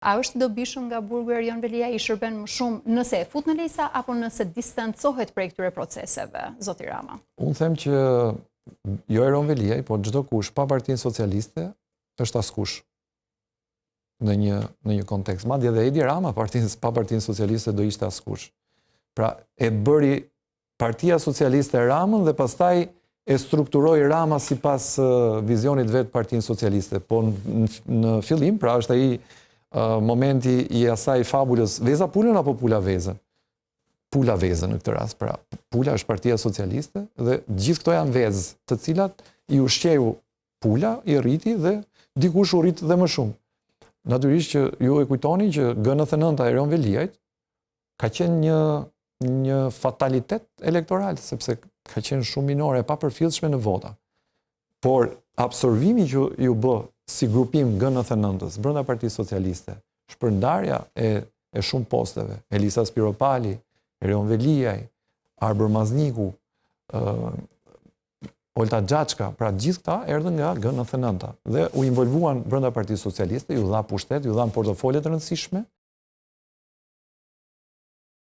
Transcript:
A është i dobishëm nga burgu Erion Veliaj, i shërben më shumë nëse e fut në lista apo nëse distancohet prej këtyre proceseve, zoti Rama? Unë them që jo Erion Veliaj, po çdokush pa Partinë Socialiste është askush në një në një kontekst. Madje edhe Edi Rama partinë pa Partinë Socialiste do ishte askush. Pra e bëri Partia Socialiste Ramën dhe pastaj e strukturoi Rama sipas vizionit vet Partinë Socialiste. Po në fillim, pra është ai momenti i asaj fabulës, veza pulën apo pula vezën? Pula vezën në këtë rast, pra pula është Partia Socialiste dhe gjithë këto janë vezë, të cilat i ushqeu pula, i rriti dhe dikush u rrit dhe më shumë. Natyrisht që ju e kujtoni që G99 e Erion Veliajt ka qenë një një fatalitet elektoral, sepse ka qenë shumë minore, e papërfillshme në vota. Por absorbimi që iu bë si grupim G99-s brenda Partisë Socialiste, shpërndarja e e shumë posteve, Elisa Spiropali, Erion Veliaj, Arbër Mazniku, ë Olta Xhaçka, pra gjithë këta erdhën nga G99 dhe u involvuan brenda Partisë Socialiste, iu dha pushtet, iu dhanë portofole të rëndësishme.